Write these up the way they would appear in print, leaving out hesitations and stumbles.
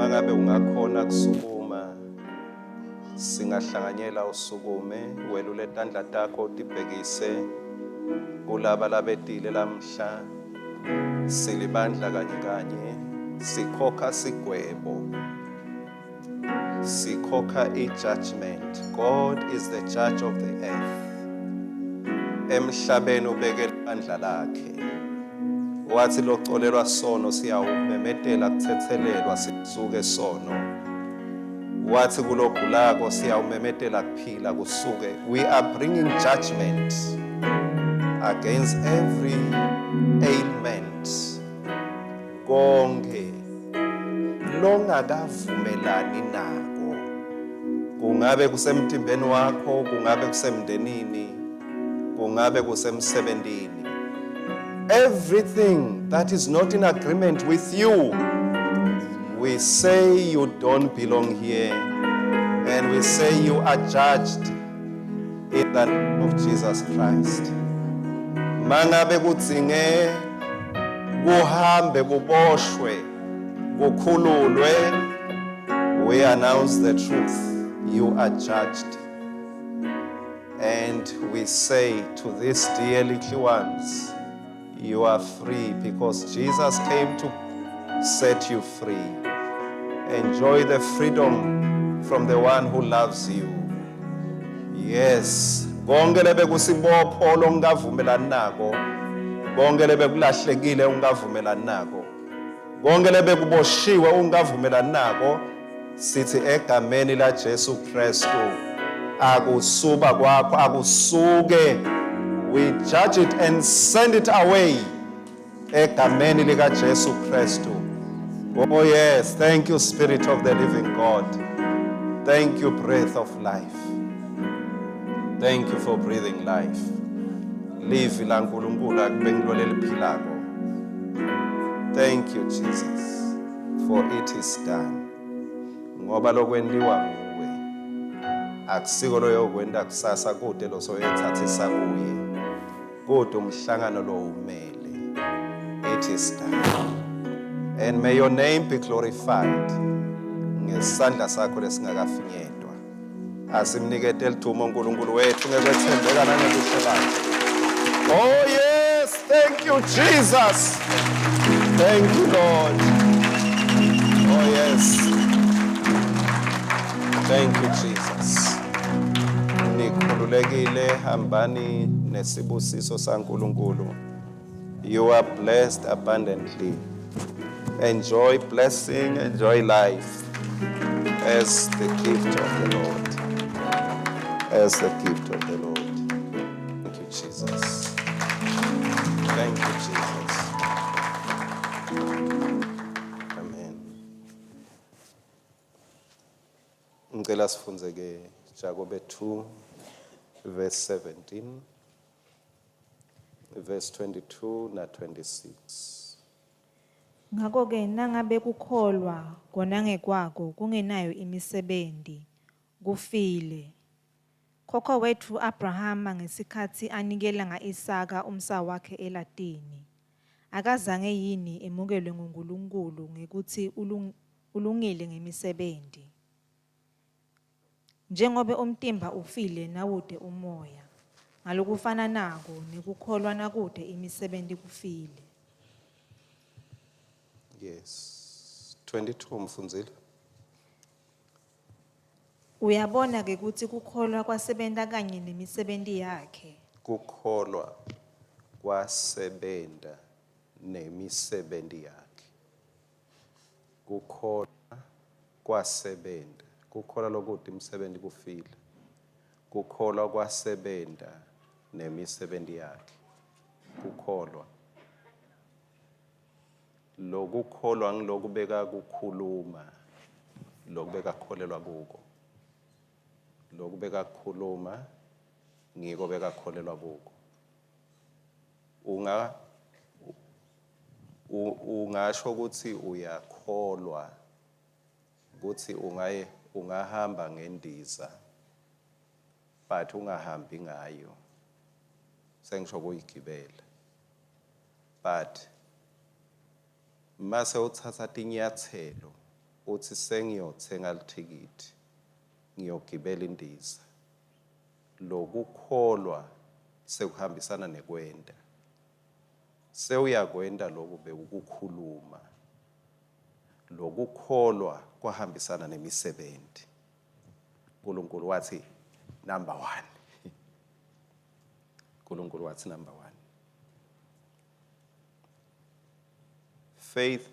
Mangabe ungakhona kusukuma singahlanganyela usukume welule tandla takho utibhekise kulaba labetile lamhla silibandla kanye kanye sikhokha sigwebo sikhokha i-judgment. God is the judge of the earth. Emhlabeni ubeke ibandla lakhe. Wathi locolelwa sono siyawumemetela kuthethelelwa sisuke sono. Wathi kulogulako siyawumemetela kuphila kusuke. We are bringing judgment against every ailment. Konke longakavumelani nako kungabe kusemtimbeni wakho, kungabe kusemndenini, kungabe kusemsebentini. Everything that is not in agreement with you, we say you don't belong here, and we say you are judged in the name of Jesus Christ. Mangabe kudzinge kuhambe kuboshwe kukhululwe, we announce the truth. You are judged. And we say to these dear little ones, you are free because Jesus came to set you free. Enjoy the freedom from the one who loves you. Yes, konke lebekusibopho longavumelani nako, konke lebekulahlekile ungavumelani nako, konke lebekuboshiwe ungavumelani nako, sithi egameni la Jesu Kristu akusuba kwakho akusuke. We judge it and send it away egameni lika Jesu Kristu. Oh yes, thank you, Spirit of the living God. Thank you, breath of life. Thank you for breathing life. Livi laNkulunkulu akube ngilo leliphilako. Thank you, Jesus, for it is done. Ngoba lokwentiwa nguwe akusiko loyokwenta kusasa kude losoyethathisa kuye. Kude umhlangano lo umele. It is done. And may your name be glorified. Ngesandla sakho lesingakafinyetwa. Asimnikete lithumo uNkulunkulu wethu ngekwethembeka nangebuhle bakhe. Oh yes, thank you, Jesus. Thank you, Lord. Oh yes. Thank you, Jesus. Nikhululekile, hambani nesibusiso saNkulunkulu. You are blessed abundantly. Enjoy blessing, enjoy life as the gift of the Lord. As the gift of the Lord. Thank you, Jesus. Thank you, Jesus. Amen. Ngicela sifunze ke Jakobe 2 verse 17, verse 22 na 26. Ngakho-ke nangabe kukholwa kona ngekwako kungenayo imisebenti, kufile. Khokho wetfu Abrahama ngesikhatsi anikela nga-Isaka umsa wakhe elatini, akazange yini emukelwe nguNkulunkulu ngekutsi ulungile ngemisebenti? Njengobe umtimba ufile nawute umoya, ngalokufananako nekukholwa nakute imisebenti kufile. Yes. 22 mfundzile. Uyabona ke kutsi kukholwa kwasebenta kanye nemisebenti yakhe. Kukholwa kwasebenta nemisebenti yakhe. Kukholwa kwasebenta. Kukholwa lokude imisebenzi kufile. Kukholwa kwasebenta nemisebenti yakhe. Kukholwa. Lokukholwa ngilokubeka kukhuluma, lokubeka kukholelwa kuko. Lokubeka kukhuluma ngiko bekakholelwa kuko. Unga ungasho ukuthi uyakholwa ukuthi ungaye ungahamba ngendiza but ungahambi ngayo, sengisho kuyigibela, but mase uthatha tinyathelo Uthi sengiyothenga lithikithi, ngiyogibela indiza. Lokukholwa sekuhambisana nekwenta. Sewuyakwenta loku bewukukhuluma. Lokukholwa kwahambisana nemisebenti. uNkulunkulu wathi number 1. uNkulunkulu wathi number 1. Faith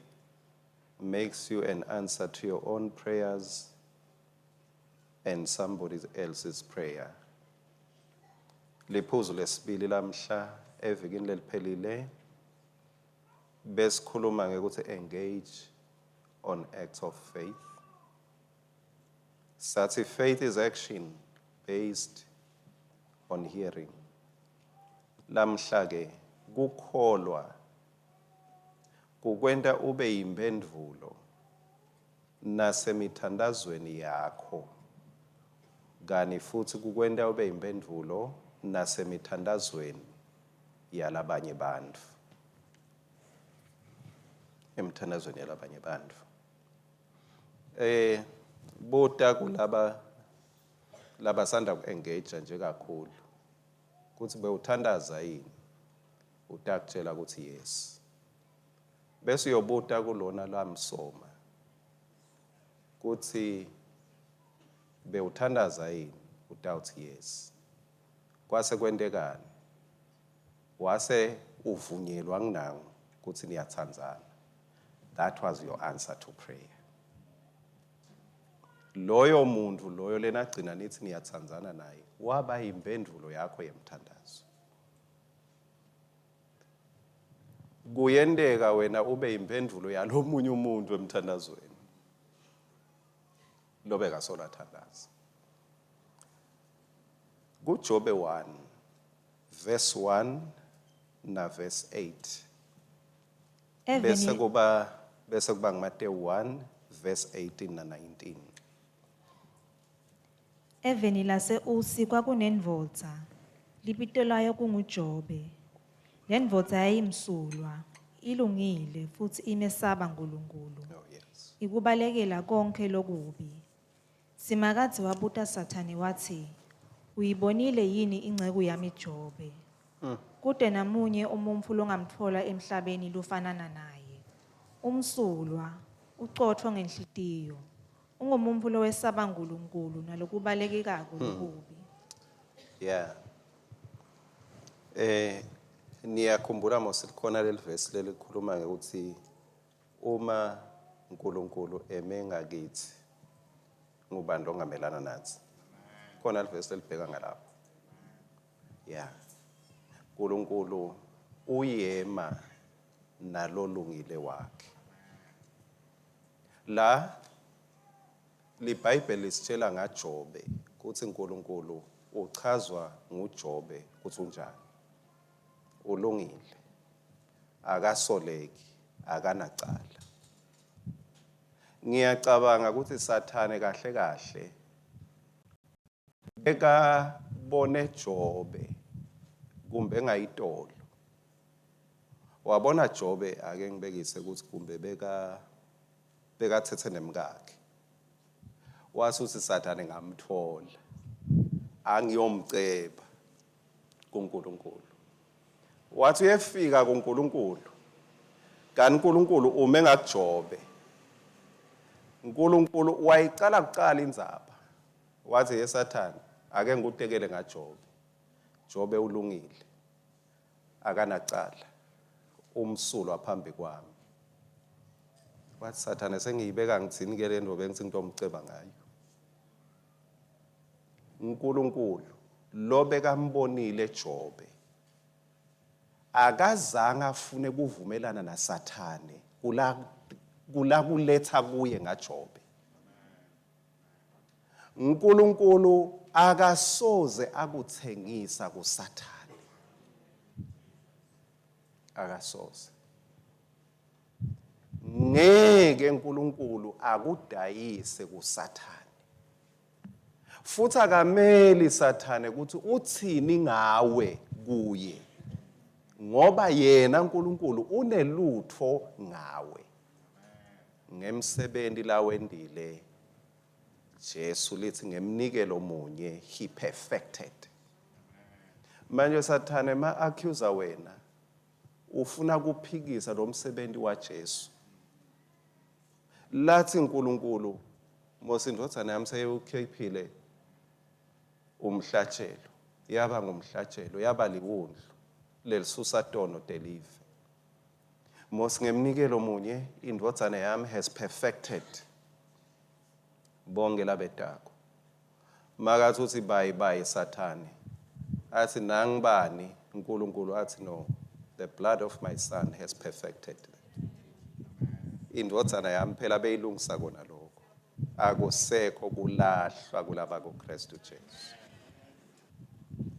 makes you an answer to your own prayers and somebody else's prayer. Liphuzu lesibili lamhla evikini leliphelile besikhuluma ngekuthi engage on acts of faith. Sathi faith is action based on hearing. Lamhla ke kukholwa kukwenta ube yimphendvulo nasemithandazweni yakho, kani futsi kukwenta ube yimphendvulo nasemithandazweni yalabanye bantfu. Emithandazweni yalabanye bantfu. Buta kulaba labasanda ku-engage nje kakhulu kutsi bewuthandaza yini, utakutshela kutsi yes. Bese uyobuta kulona lamsoma kutsi bewuthandaza yini, utawutsi yes. Kwase kwentekani? Wase uvunyelwa nginangu kutsi niyatsandzana. That was your answer to prayer. Loyo muntu loyo lenagcina nithi niyatsandzana naye waba impendulo yakho yemthandazo. Kuyenteka wena ube impendulo yalomunye umuntu emthandazweni lobekasola thandaza. KuJobe 1 verse 1 na verse 8 bese Eveni kuba bese kuba nguMateyu 1 verse 18 na 19. Eveni lase-Usi kwakunendvodza, libito layo kunguJobe. Lendvodza yayimsulwa, ilungile futsi imesaba Nkulunkulu. Oh yes. Ikubalekela konkhe lokubi. Simakadze wabuta Sathane watsi, "Uyibonile yini inceku yami Jobe? Kute namunye umuntfu longamtfola emhlabeni lofanana naye. Umsulwa, ucotfo ngenhlitiyo, ungumuntfu lowesaba Nkulunkulu nalokubalekekako lokubi." Yeah. Niyakhumbula mos likhona leli verse lelikhuluma ngekuthi uma uNkulunkulu eme ngakithi ngubani longamelana nathi. Khona leli lelibheka ngalapho. Yeah. uNkulunkulu uyema nalolungile wakhe. La liBhayibheli lisitshela ngaJobe kutsi uNkulunkulu uchazwa nguJobe kutsi unjani. Ulungile, akasoleki, akanacala. Ngiyacabanga ukuthi Sathane kahle kahle bekabone Jobe kumbe engayitolo. Wabona Jobe, ake ngibekise ukuthi kumbe bekathethe nemkakhe. Wase uthi Sathane ngamthola, angiyomceba kuNkulunkulu. Wathi uyefika kuNkulunkulu, kanti uNkulunkulu ume ngakuJobe. uNkulunkulu wayicala kuqala indzaba. Wathi ye Sathane, ake ngikutekele ngaJobe. Jobe ulungile, akanacala, umsulwa phambi kwami. Wathi Sathane, sengiyibeka ngithini ke le nto bengithi ngitomceba ngayo. uNkulunkulu lobekambonile Jobe akazange afune kuvumelana naSathane kula kuletha kuye ngaJobe. uNkulunkulu akasoze akuthengisa kuSathane, akasoze. Ngeke uNkulunkulu akudayise kuSathane. Futhi akameli Sathane ukuthi uthini ngawe kuye, ngoba yena uNkulunkulu unelutho ngawe. Ngemsebenti lawendile Jesu lithi ngemnikelo munye he perfected. Manje Sathane ma accuser wena ufuna kuphikisa lo msebenzi waJesu. Lathi uNkulunkulu Mose indvodzana yami seyukhiphile umhlatshelo yaba ngumhlatshelo yaba liwundlu lelisusa tono telive. Mose ngemnikelo munye indvodzana yami has perfected bonke labetako. Makathi uthi bayi bayi Sathane athi nangibani uNkulunkulu athi no, the blood of my son has perfected. Indvodzana yami phela beyilungisa kona lokho. Akusekho kulahlwa kulaba kuKristu Jesu.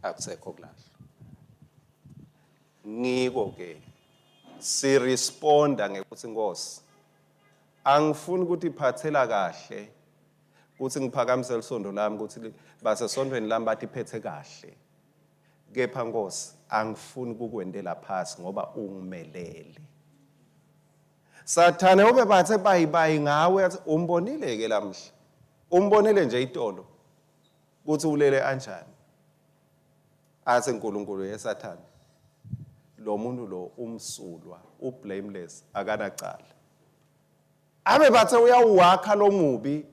Akusekho kulahlwa. Ngiko ke siresponda ngekuthi Nkosi angifuni ukuthi iphathela kahle kuthi ngiphakamise lisondo lami ukuthi basesontweni lami batiphethe kahle, kepha Nkosi angifuni kukwentela phasi ngoba ungimelele. Sathane ube bathe bayibayi ngawe athi umbonile ke lamhla, umbonile nje itolo kuthi ulele anjani. Athi uNkulunkulu yeSathane lo muntu lo umsulwa, ublameless, akanacala. Abe bathe uyawakha lo mubi,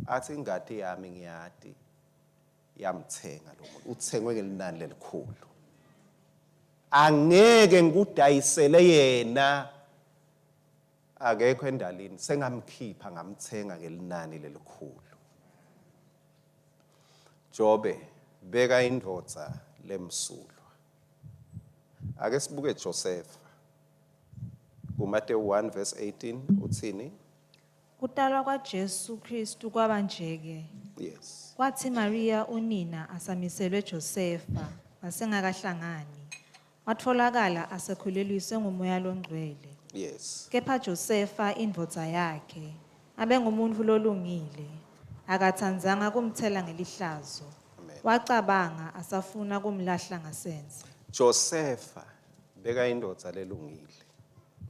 athi ingati yami ngiyati yamthenga lo muntu, uthengwe ngelinani lelikhulu, angeke ngikudayisele yena, akekho endalini, sengamkhipha ngamthenga ngelinani lelikhulu. Jobe beka indvodza lemsulwa. Ake sibuke Josefa kuMateyu 1 verse 18 uthini? Kutalwa kwaJesu Kristu kwaba nje-ke. Yes. Kwathi Maria unina asamiselwe Josefa basengakahlangani, watfolakala asekhuleliswe nguMoya loNgcwele. Yes. Kepha Josefa indvodza yakhe abengumuntfu lolungile, akatsandzanga kumtsela ngelihlazo. Amen. Wacabanga asafuna kumlahla ngasense. Josefa beka indvodza lelungile.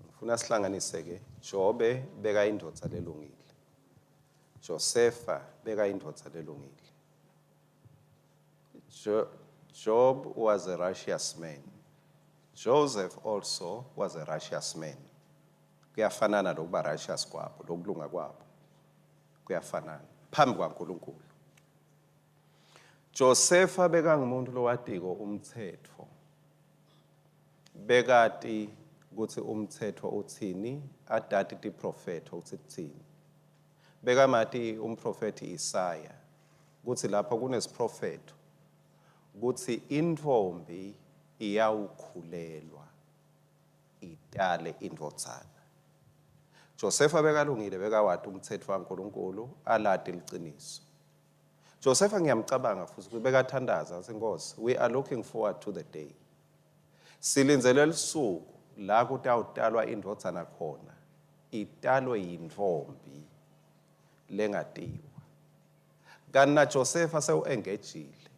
Ngifuna sihlanganise ke. Jobe beka indvodza lelungile. Josefa beka indvodza lelungile. Job was a righteous man. Joseph also was a righteous man. Kuyafanana lokuba righteous kwabo, lokulunga kwabo. Kuyafanana phambi kwaNkulunkulu. Josefa bekangumuntu lowatiko umtsetfo. Bekati kutsi umtsetfo utsini, adati tiprofetho kutsi kutsini. Bekamati umprofethi Isaya kutsi lapho kunesiprofetho kutsi intfombi iyawukhulelwa itale indvodzana. Josefa bekalungile, bekawati umtsetfo waNkulunkulu, alati liciniso. Josefa ngiyamcabanga futhi ukuthi bekathandaza athi Nkosi, we are looking forward to the day. Silindzele lusuku la kutawutalwa indvodzana khona, italwe yintfombi lengatiwa. Kanti na Josefa sewu-engagile,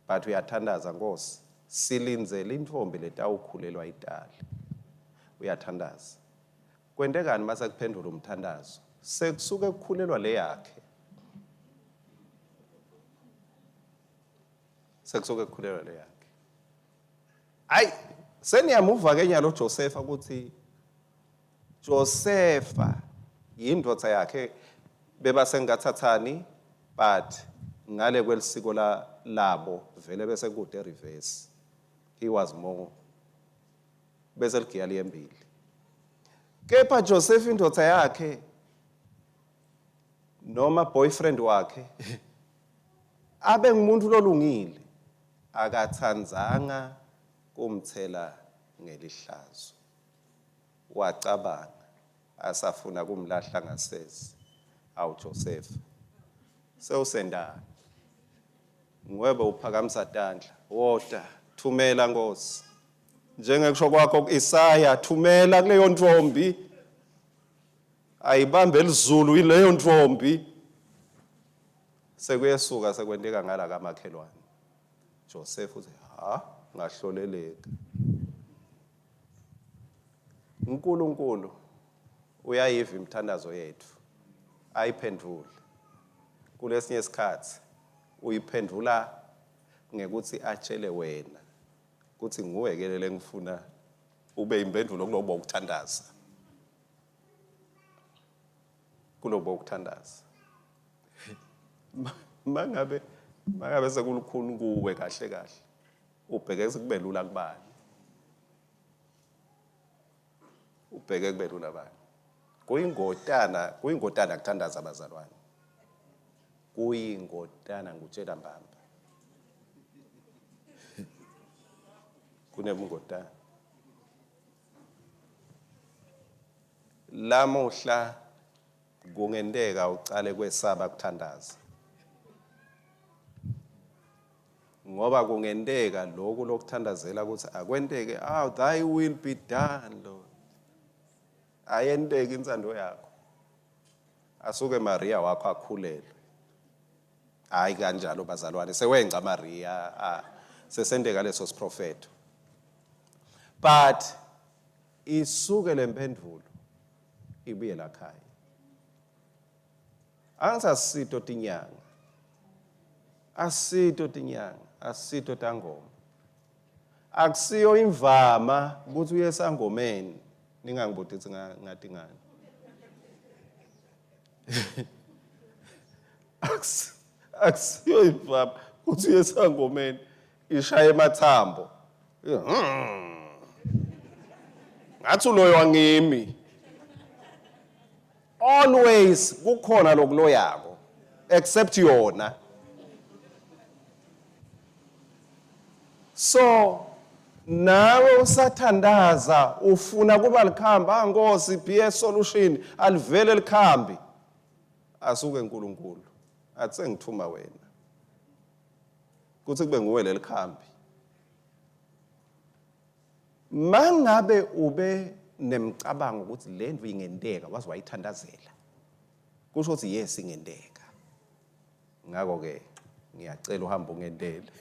but uyathandaza Nkosi, silindzele intfombi letawukhulelwa itale. Uyathandaza. Kwentekani mase kuphendvula umthandazo? Sekusuke kukhulelwa le yakhe. Sekusuke kukhulelwa le yakhe. Ayi, seniyamuva ke nyalo Josefa ukuthi Josefa yindvodza yakhe bebasengathathani, but ngale kwelisiko la labo vele bese kude reverse. He was more bese ligiya liyembili. Kepha Joseph indvodza yakhe noma boyfriend wakhe abe ngumuntu lolungile, akatsandzanga kumtsela ngelihlazo. Wacabanga asafuna kumlahla ngasese. Awu Joseph, sewusendani? Nguwebe uphakamisa tandla. Wota, thumela Nkosi. Njengekusho kwakho kuIsaya, thumela kuleyo ntombi. Ayibambe lizulu ileyo ntombi. Sekuyesuka sekwenteka ngala kamakhelwane. Joseph uthi ha ngahloleleka. uNkulunkulu Uyayiva imithandazo yethu, ayiphendvule. Kulesinye isikhathi uyiphendvula ngekuthi atshele wena kuthi nguwe ke lengifuna ube impendulo kulobo ukuthandaza. Kulobo ukuthandaza. Mangabe sekulukhuni kuwe kahle kahle, ubheke kube lula kubani? Ubheke kube lula bani? Kuyingotana, kuyingotana kuthandaza abazalwane. Kuyingotana ngikutshela mbamba. Kunebungotana. Lamuhla kungenteka ucale kwesaba kuthandaza. Ngoba kungenteka lokhu lokuthandazela ukuthi akwenteke, ah, thy will be done, Lord. Ayenteke intsando yakho. Asuke Maria wakho akhulelwe. Hayi kanjalo bazalwane, sewengca Maria, ah, sesenteka leso siprofetho. But isuke lempendulo ibuye la khaya. Angisasito tinyanga. Asito tinyanga, asito tangoma. Akusiyo imvama ukuthi uye esangomeni, ningangibudi ukuthi ngathi ngani. Akusiyo imvama ukuthi uye esangomeni ishaye emathambo. Ngathi uloyo angimi. Always kukhona lokuloyako except yona. So nawe usathandaza ufuna kuba likhamba, ah Nkosi be a solution, alivele likhambi. Asuke uNkulunkulu athi sengithuma wena kuthi kube nguwe lelikhambi. Mangabe ube nemcabango ukuthi lento ingenteka waze wayithandazela, kusho ukuthi yes ingenteka. Ngakho ke ngiyacela uhambe ungentele.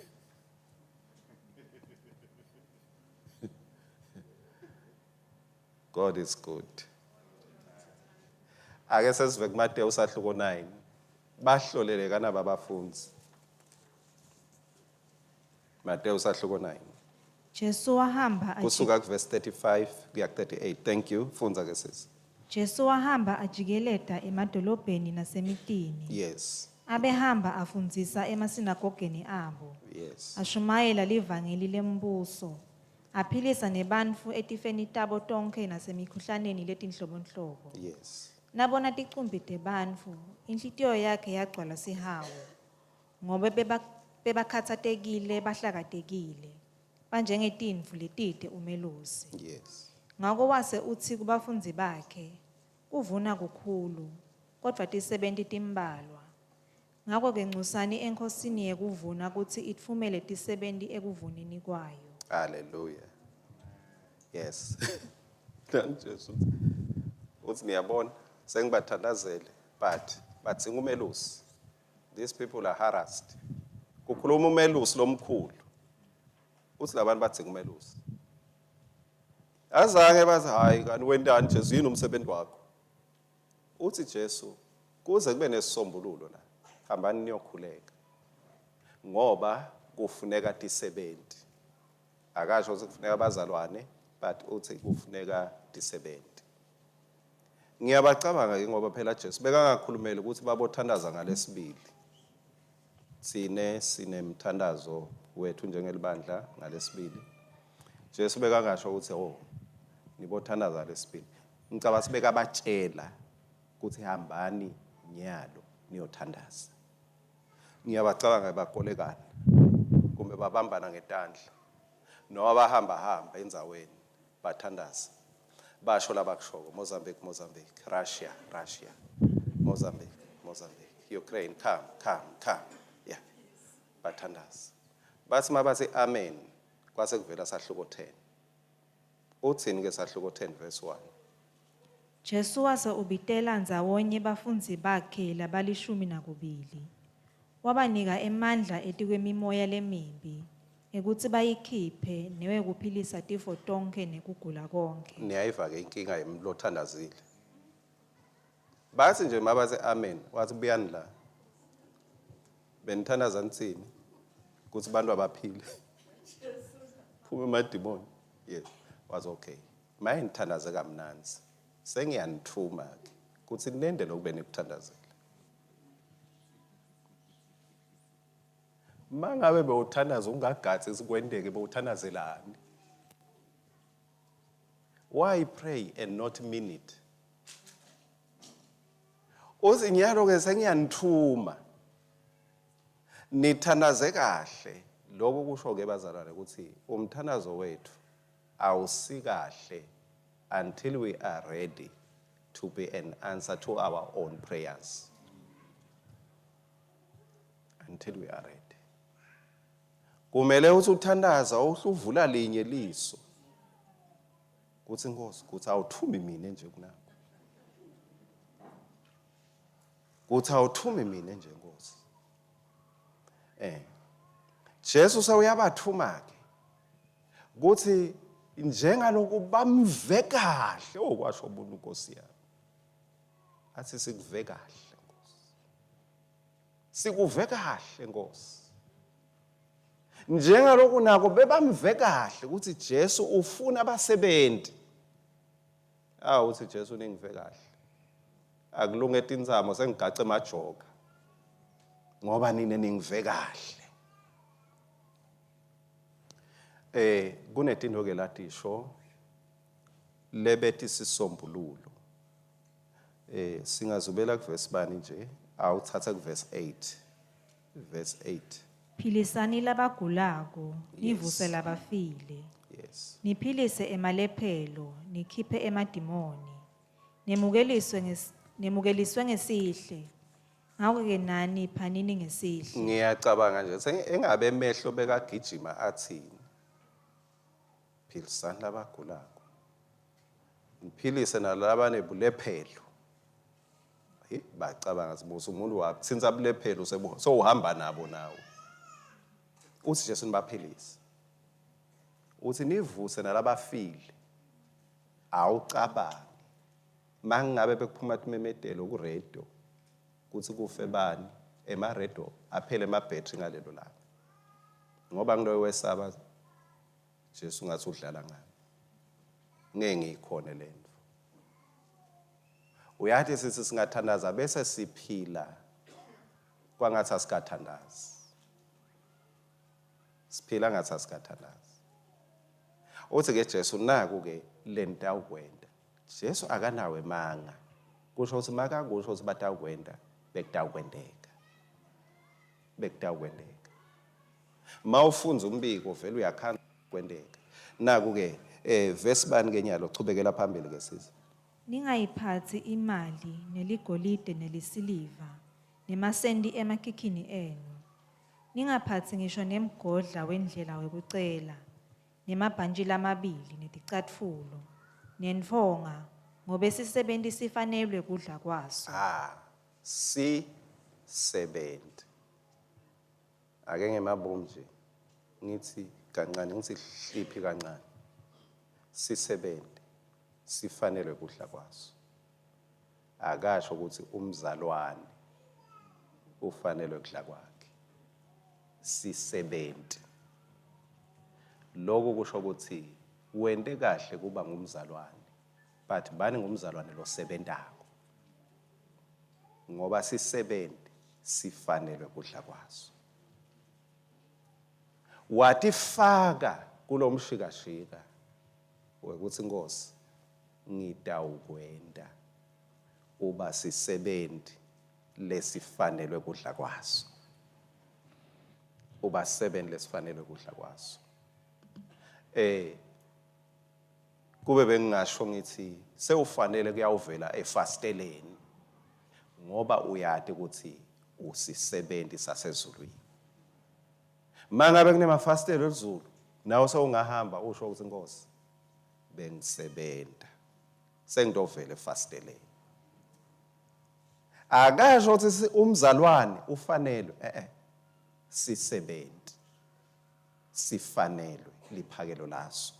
God is good. Ake sesive kuMateyu sahluko 9. Bahlolele kanaba abafundi. Mateyu sahluko 9. Jesu wahamba aji- Kusuka kuverse 35 kuya ku 38. Thank you. Fundza ke sisi. Jesu wahamba ajikeleta emadolobheni nasemitini. Yes. Abehamba afundzisa emasinagogeni abo. Yes. Ashumayela livangeli lembuso. Aphilisa nebantfu etifeni tabo tonkhe nasemikhuhlaneni letinhlobonhlobo. Yes. Nabona ticumbi tebantfu, inhlitiyo yakhe yagcwala sihawu. Ngobe bebakhatsatekile bahlakatekile, banjengetimvu letite umelusi. Yes. Ngako wase utsi kubafundzi bakhe, kuvuna kukhulu, kodvwa tisebenti timbalwa. Ngako-ke ncusani eNkhosini yekuvuna kutsi itfumele tisebenti ekuvuneni kwayo. Hallelujah. Yes. Jesu uthi niyabona sengibathandazele but badzinga umelusi. These people are harassed. Kukhuluma umelusi lomkhulu. Uthi labantu badzinga umelusi. Azange bathi hayi kanti wentani Jesu, yini umsebenzi wakho? Uthi Jesu kuze kube nesisombululo la, hambani niyokhuleka. Ngoba kufuneka tisebenti. Akasho ukuthi kufuneka abazalwane, but uthi kufuneka tisebenti. Ngiyabacabanga ke ngoba phela Jesu bekangakhulumeli ukuthi babothandaza ngalesibili. Sine sinemthandazo wethu njengelibandla ngalesibili. Jesu bekangasho ukuthi oh nibothandaza ngalesibili. Ngicabanga sibekabatshela ukuthi hambani nyalo niyothandaza. Ngiyabacabanga bakolekana kumbe babambana ngetandla noma bahamba hamba endzaweni bathandaza. Basho labakushoko, Mozambique, Mozambique, Russia, Russia, Mozambique, Mozambique, Ukraine, come, come, come. Yeah. Bathandaza. Bathi mabathi amen, kwase kuvela sahluko 10. Uthini ke sahluko 10 verse 1? Jesu wase ubitela ndzawonye bafundzi bakhe labalishumi nakubili. Wabanika emandla etikwemimoya lemibi, ekutsi bayikhiphe newekuphilisa tifo tonkhe nekugula konkhe. Niyayiva ke inkinga yemlothandazile. Bathi nje mabathe amen, wathi buyani la. Benithandaza nithini? Ukuthi abantu abaphile. Phuma emadimoni. Yes. Was okay. Maye nithandaze kamnanzi. Sengiyanithuma ke ukuthi nende lokube nikuthandazela. Mangabe bewuthandaza ungagatsi sikwenteke bewuthandazelani? Why pray and not mean it? Uthi nyalo ke sengiyanithuma. Nithandaze kahle. Lokho kusho ke bazalwane ukuthi umthandazo wethu awusikahle until we are ready to be an answer to our own prayers. Until we are ready. Kumele uthi uthandaza uhluvula linye liso. Kuthi inkosi kuthi awuthumi mina nje kunakho. Kuthi awuthumi mina nje Nkosi. Eh. Jesu sewuyabathuma ke. Kuthi njengaloku bamve kahle okwasho ubuntu Nkosi yami. Athi sikuve kahle Nkosi. Sikuve kahle Nkosi. Njengaloku nako bebamve kahle ukuthi Jesu ufuna abasebenzi. Awu uthi Jesu ningive kahle. Akulunge tintsamo sengigace emajoka. Ngoba nine ningive kahle. Eh kunetinto ke latisho lebethi sisombululo. Eh singazubela kuverse bani nje awuthatha kuverse 8. Verse 8. Philisani labagulako, nivuse labafile. Yes. Niphilise emalephelo, nikhiphe emadimoni. Nemukeliswe nges nemukeliswe ngesihle. Ngako ke nani phanini ngesihle. Ngiyacabanga nje engabe emehlo bekagijima athini. Philisani labagulako. Niphilise nalabanebulephelo. Hey, bacabanga sibusa umuntu wakuthinta bulephelo sewuhamba nabo nawe. Uthi Jesu nibaphilise. Uthi nivuse nalabafile. Awucabangi. Mangabe bekuphuma timemedelo ku radio kuthi kufe bani ema radio aphele ema battery ngalelo langa. Ngoba ngiloyo wesaba Jesu ngathi udlala ngami. Ngeke ngiyikhone lento. Uyathi sithi singathandaza bese siphila kwangathi asikathandazi. Siphila ngathi asikathandazi. Uthi ke Jesu naku ke lento awukwenda. Jesu akanawo emanga. Kusho ukuthi makakusho ukuthi batawukwenda bekutawukwendeka. Bekutawukwendeka. Mawufunza umbiko vele uyakhanda kwenteka. Naku ke eh verse bani ke nyalo chubekela phambili ke sisi. Ningayiphatsi imali neligolide nelisiliva nemasenti emakhikhini enu. Ningaphatsi ngisho nemgodla wendlela wekucela nemabhantji lamabili neticatfulo nentfonga ngobe sisebenti sifanelwe kudla kwaso. Ah si sebenti. Ake ngemabomu nje ngithi kancane ngithi hliphi kancane. Sisebenti sifanelwe kudla kwaso. Akasho ukuthi umzalwane ufanelwe kudla kwakhe. Sisebenti. Lokhu kusho ukuthi wente kahle kuba ngumzalwane but bani ngumzalwane losebentako ngoba sisebenti sifanelwe kudla kwaso. Watifaka kulomshikashika wekuthi Nkosi ngitawukwenta uba sisebenti lesifanelwe kudla kwaso. Uba sisebenti lesifanelwe kudla kwaso. Eh kube bengingasho ngithi sewufanele kuyawuvela efasteleni ngoba uyati ukuthi usisebenti sasezulwini. Mangabe kunemafasitelo elizulu nawe sewungahamba usho ukuthi Nkosi bengisebenta sengidovela efasiteleni. Akasho ukuthi umzalwane ufanelwe eh eh sisebenti sifanelwe liphakelo laso.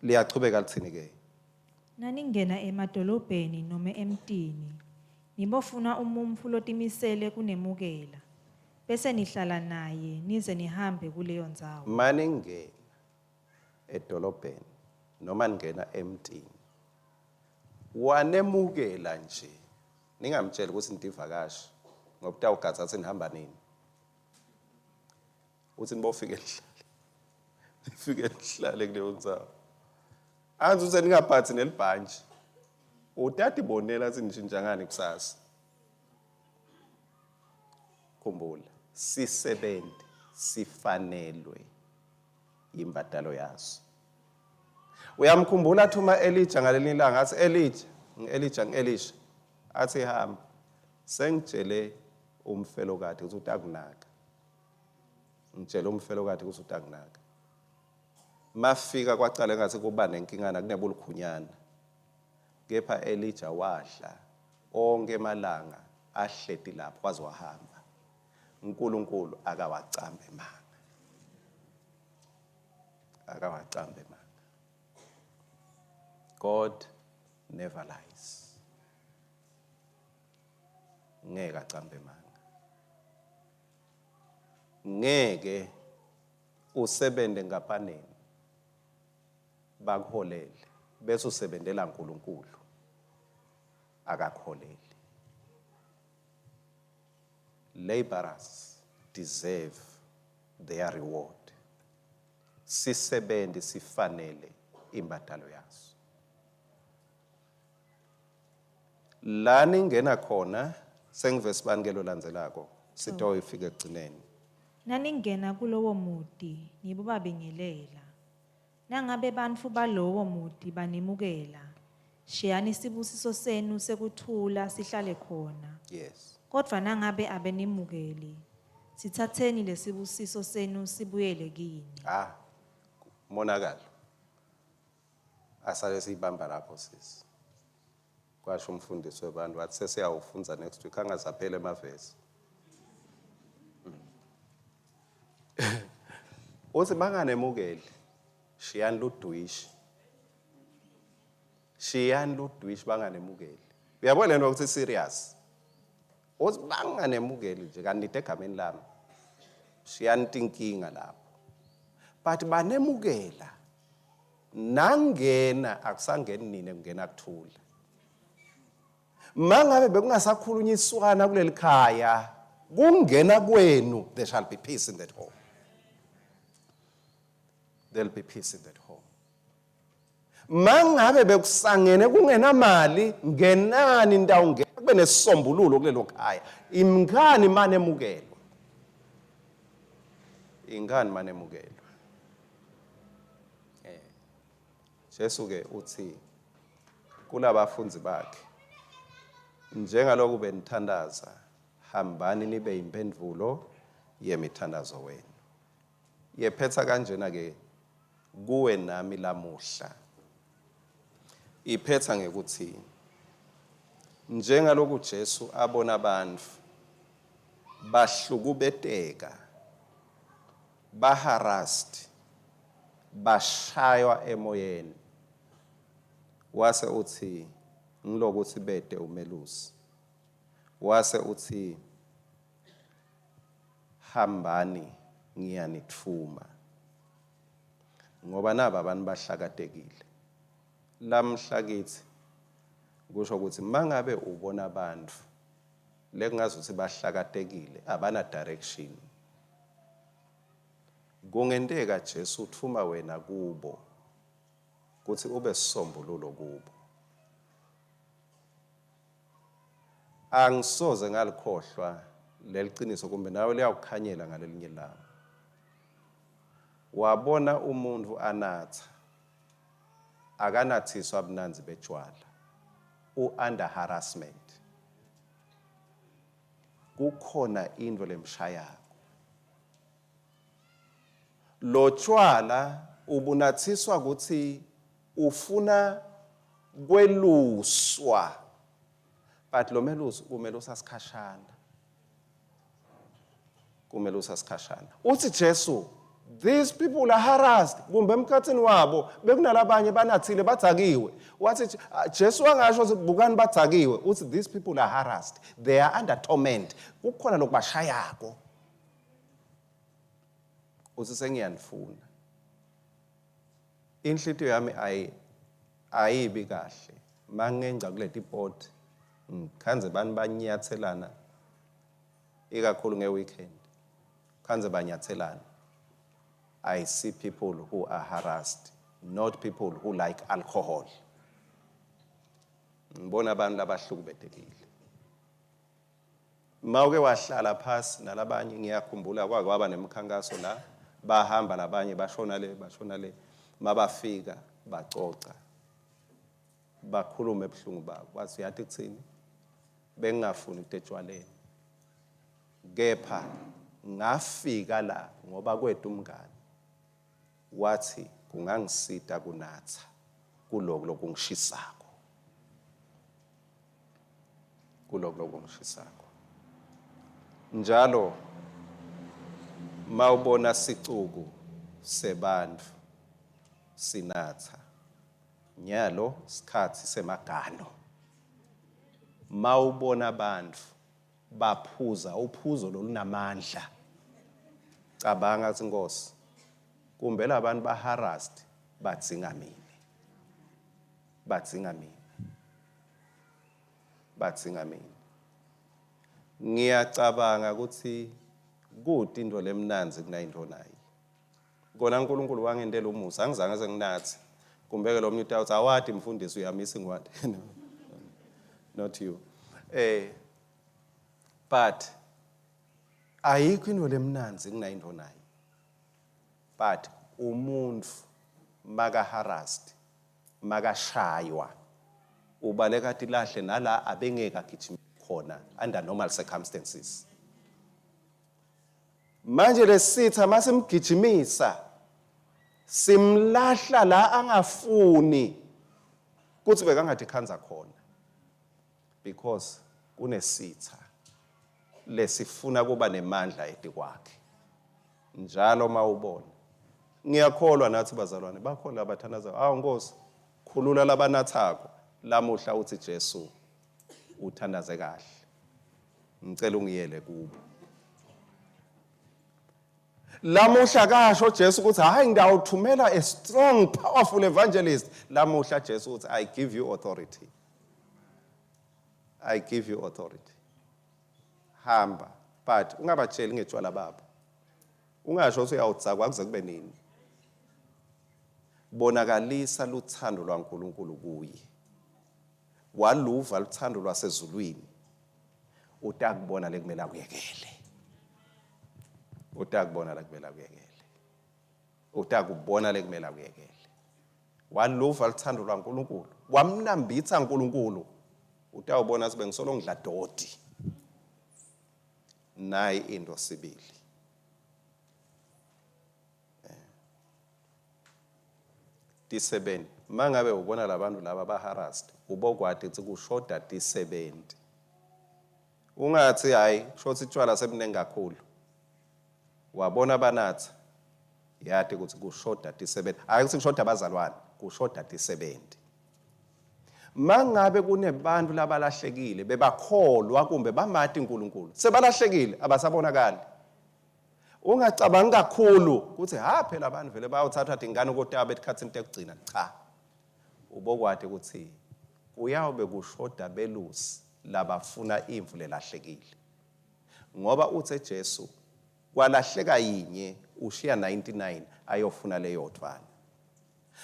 Liyachubeka lithini ke? Naningena emadolobheni nome emtini, Nibofuna umuntfu lotimisele kunemukela, bese nihlala naye nize nihambe kuleyo ndzawo. Maningena edolobheni noma ningena emtini, wanemukela nje, ningamtsheli ukuthi nitivakashi ngoba utawugadza athi nihamba nini. Uthi nibofike nihlale, nifike nihlale kuleyo ndzawo. Anzi uthe ningaphathi nelibhantshi, utatibonela athi nishintsha ngani kusasa. Khumbula, sisebenzi sifanelwe yimbadalo yaso. Uyamkhumbula athuma Elijah ngalelinye ilanga athi Elijah, ngi-Elijah ngi-Elisha. Athi hamba. Sengitshele umfelokati ukuthi utakunaka. Ngitshele umfelokati ukuthi utakunaka. Mafika kwacala engathi kuba nenkingana kunebulukhunyana. Kepha Elijah wadla onke emalanga ahleti lapho waze wahamba. uNkulunkulu akawacambe manga. Akawacambe manga. God never lies. Ngeke acambe manga. Ngeke usebente nkampaneni bakuholele bese usebentela uNkulunkulu akakholeli. Laborers deserve their reward. Sisebenzi sifanele imbadalo yaso. La ningena khona sengivesi bani ke lolandzelako sitoyifika ekugcineni. Naningena kulowo muti nibobabingelela. Nangabe bantfu balowo muti banemukela, shiyani sibusiso senu sekuthula sihlale khona. Yes. Kodvwa nangabe abenimukeli, sitsatseni lesibusiso senu sibuyele kini. Ah, monakalo. Asale siyibamba lapho sisi. Kwasho umfundisi webantu wathi sesiyawufundza next week angazaphela emavesi. Uthi banganemukeli shiyani ludwishi. Shiyani ludwishi banganemukeli. Uyabona lento ukuthi serious. Uthi banganemukeli nje kanti egameni lami. Shiyani tinkinga lapho. But banemukela nangena akusangeni nina kungena kuthula. Mangabe bekungasakhulunyiswana kuleli khaya kungena kwenu there shall be peace in that home. There'll be peace in that home. Mangabe bekusangene kungenamali ngenani nitawungena kube nesisombululo kulelo khaya. Imkhani mane emukelwa. Ingani mane emukelwa. Eh. Jesu ke uthi kulabafundi bakhe njengaloku benithandaza hambani nibe impendulo yemithandazo wenu. Yephetha kanjena ke kuwe nami lamuhla. Iphetha ngekuthi njengaloku Jesu abona abantu bahlukubeteka baharassed bashaywa emoyeni wase uthi ngilokuthi bede umelusi wase uthi hambani ngiyanithuma ngoba naba abantu bahlakatekile lamhla kithi kusho ukuthi mangabe ubona abantu lekungazuthi bahlakatekile abana direction kungenteka Jesu uthuma wena kubo kuthi ube sisombululo kubo. Angisoze ngalikhohlwa leliciniso kumbe nawe liyawukhanyela ngalelinye ilanga. Wabona umuntu anatha akanathiswa bunanzi betshwala u-under harassment. Kukhona into lemshayako. Lotshwala ubunathiswa ukuthi ufuna kweluswa but lo melusi umelusa sikhashana kumelusa sikhashana uthi Jesu. These people are harassed. Kumbe emkhathini wabo bekunalabanye banathile badzakiwe. Wathi ah, Jesu wangasho ukuthi bukani badzakiwe. Uthi these people are harassed. They are under torment. Kukhona lokubashayako. Uthi sengiyanifuna. Inhlitiyo yami ayi ayibi kahle. Mangenca kuleti pot ngikhandze bani banyathelana ikakhulu nge-weekend khandze banyathelana. I see people who are harassed, not people who like alcohol. Ngibona abantu labahlukubetekile. Mawuke wahlala phasi nalabanye ngiyakhumbula kwake kwaba nemkhankaso la bahamba labanye bashona le bashona le mabafika bacoca bakhulume ebuhlungu babo wathi uyathi kuthini bengingafuni ukutshwaleni kepha ngafika la ngoba kwethu umngani wathi kungangisita kunatha kuloku lokungishisako kuloku lokungishisako njalo mawubona sicuku sebantfu sinatha nyalo sikhatsi semagano mawubona abantu baphuza uphuzo lolunamandla cabanga kuthi Nkosi kumbe labantu ba harassed badzinga mina badzinga mina badzinga mina ngiyacabanga ukuthi kude into lemnandzi kunayinto nayi kona uNkulunkulu wangentela umusa angizange senginathi kumbeke lo mntu uthi awadi mfundisi you are missing what no, not you eh but ayikho into lemnandzi kunayinto nayi but umuntu maka harassed makashaywa ubaleka tilahle nala abengeke agijime khona under normal circumstances manje lesitha masimgijimisa simlahla la angafuni kuthi bekangathi khanza khona because kunesitha lesifuna kuba nemandla etikwakhe njalo uma ubona ngiyakholwa nathi bazalwane bakhona abathandazayo awu nkosi khulula labanathako lamuhla uthi Jesu uthandaze kahle ngicela ungiyele kubo lamuhla kasho Jesu ukuthi hayi ngidawuthumela a strong powerful evangelist lamuhla Jesu uthi I give you authority I give you authority hamba but ungabatsheli ngetshwala babo ungasho ukuthi uyawudzakwa kuze kube nini bonakalisa luthando lwaNkulunkulu kuye waluva luthando lwasezulwini utakubona lekumele akuyekele utakubona lekumele akuyekele utakubona lekumele akuyekele waluva luthando lwaNkulunkulu wamnambitha uNkulunkulu utawubona sibe ngisolo ngidla doti nayi into sibili eh. Tisebenti mangabe ubona labantu laba ba harassed ubokwati ukuthi kushoda tisebenti ungathi hayi kusho tshwala sebuningi kakhulu wabona banatha yati ukuthi kushoda tisebenti hayi ukuthi kushoda abazalwane kushoda tisebenti mangabe kunebantu labalahlekile bebakholwa kumbe bamati uNkulunkulu sebalahlekile abasabonakali ungacabangi kakhulu ukuthi ha phela abantu vele bayothathwa tingane kotaba etikhathini tekugcina cha ubokwati ukuthi kuyawube kushoda belusi labafuna imvu lelahlekile ngoba uthe Jesu kwalahleka yinye ushiya 99 ayofuna leyodvwana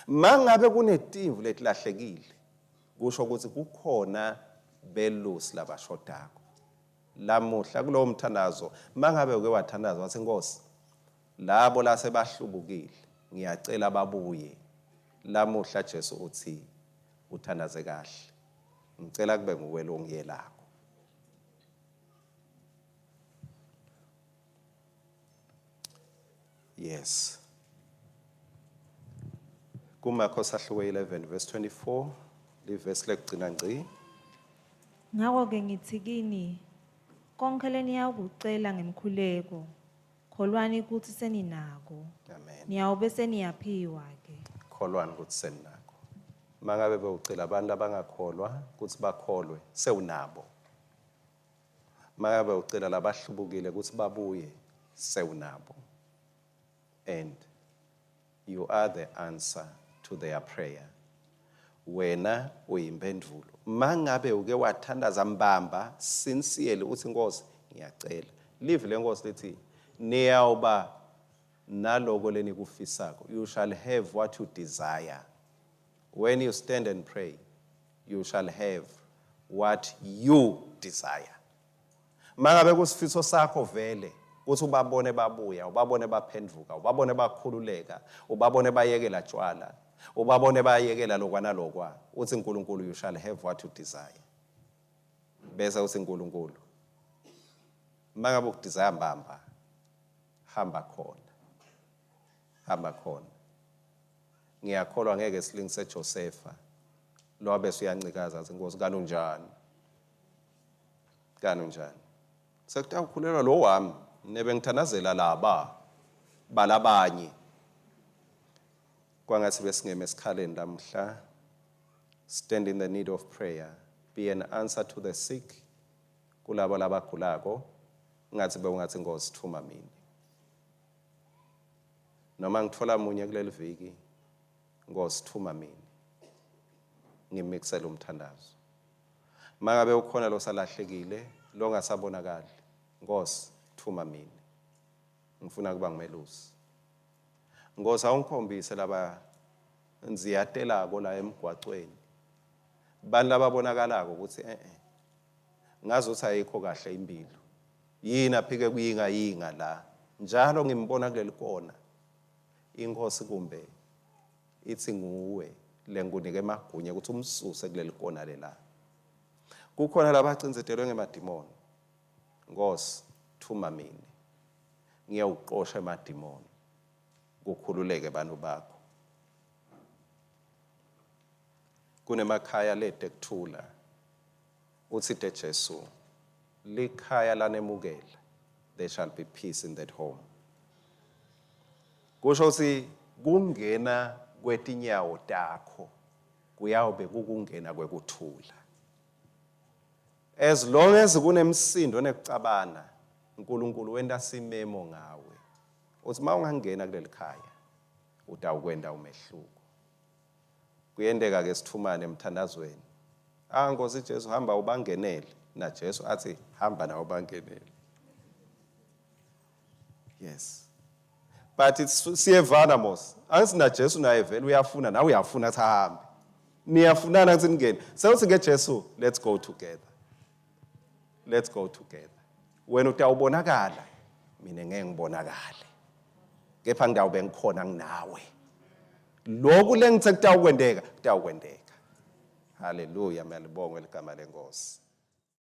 mangabe kunetimvu letilahlekile kusho ukuthi kukhona belusi labashodako lamuhla kulowo mthandazo mangabe uke wathandaza wathi Nkosi labo lasebahlubukile ngiyacela babuye lamuhla Jesu uthi uthandaze kahle ngicela kube nguwe lo ngiyelakho Yes. KuMarko sahluko 11 verse 24 livesi lekugcina ngci. Ngako-ke ngitsi kini, konkhe leniyawukucela ngemkhuleko, Kholwani kutsi seninako. Amen. Niyawube seniyaphiwa-ke. Kholwani kutsi seninako. Mangabe bewucela abantu abangakholwa kutsi bakholwe, sewunabo. Mangabe ucela labahlubukile kutsi babuye, sewunabo. And you are the answer to their prayer. Wena uyimphendvulo. Mangabe uke wathandaza mbamba sincerely uthi, Nkosi, ngiyacela. Livi leNkosi lithi niyawuba naloko lenikufisako. You shall have what you desire. When you stand and pray, you shall have what you desire. Mangabe kusifiso sakho vele kuthi ubabone babuya, ubabone baphenduka, ubabone bakhululeka, ubabone bayekela tshwala, ubabone bayekela lokwa nalokwa, uthi uNkulunkulu, you shall have what you desire. Bese uthi uNkulunkulu, mangabe ukudesire mbamba, hamba khona, hamba khona. Ngiyakholwa ngeke silingise Josepha lo abe uyancikaza athi, Nkosi, kanunjani, kanunjani sekutawukhulelwa lo wami nebe ngithandazela laba balabanye. Kwangathi besingeme esikhaleni lamhla. Stand in the need of prayer, be an answer to the sick, kulabo labagulako. Ngathi bewungathi, Nkosi, thuma mina, noma ngithola munye kuleli viki. Nkosi, thuma mina ngimixele umthandazo. Mangabe ukhona losalahlekile, longasabonakali, Nkosi, thuma mina, ngifuna kuba ngumelusi. Nkosi, awungikhombise laba nziyatelako la emgwacweni, bantu lababonakalako ukuthi eh ngazuthi ayikho kahle impilo, yini aphike kuyinga yinga la njalo ngimbona kuleli kona. Inkosi kumbe ithi nguwe lenkunike emagunya ukuthi umsuse kuleli kona lela. Kukhona labacindzetelwe ngemadimoni. Nkosi, thuma mina ngiyawuqosha emadimoni, kukhululeke bantu bakho. Kunemakhaya lete kuthula. Uthi te Jesu, likhaya lanemukela, there shall be peace in that home. Kusho ukuthi kungena kwetinyawo takho kuyawube kukungena kwekuthula. As long as kunemsindo nekucabana, uNkulunkulu wenta simemo ngawe, uthi mawungangena kuleli khaya utawukwenta umehluko. Kuyenteka ke sithumane emthandazweni, ah, Nkosi Jesu, hamba ubangenele, na Jesu athi hamba nawe ubangenele. Yes, but it's siyevana mos, angithi na Jesu naye vele uyafuna, nawe uyafuna athi ahambe, niyafunana kuthi ningene. Sewuthi ke Jesu, let's go together, let's go together. Wena utawubonakala, mina ngeke ngibonakale, kepha ngidawube ngikhona nginawe. Lokhu lengithe kutawukwenteka, kutawukwenteka. Haleluya, malibongwe ligama lenkosi.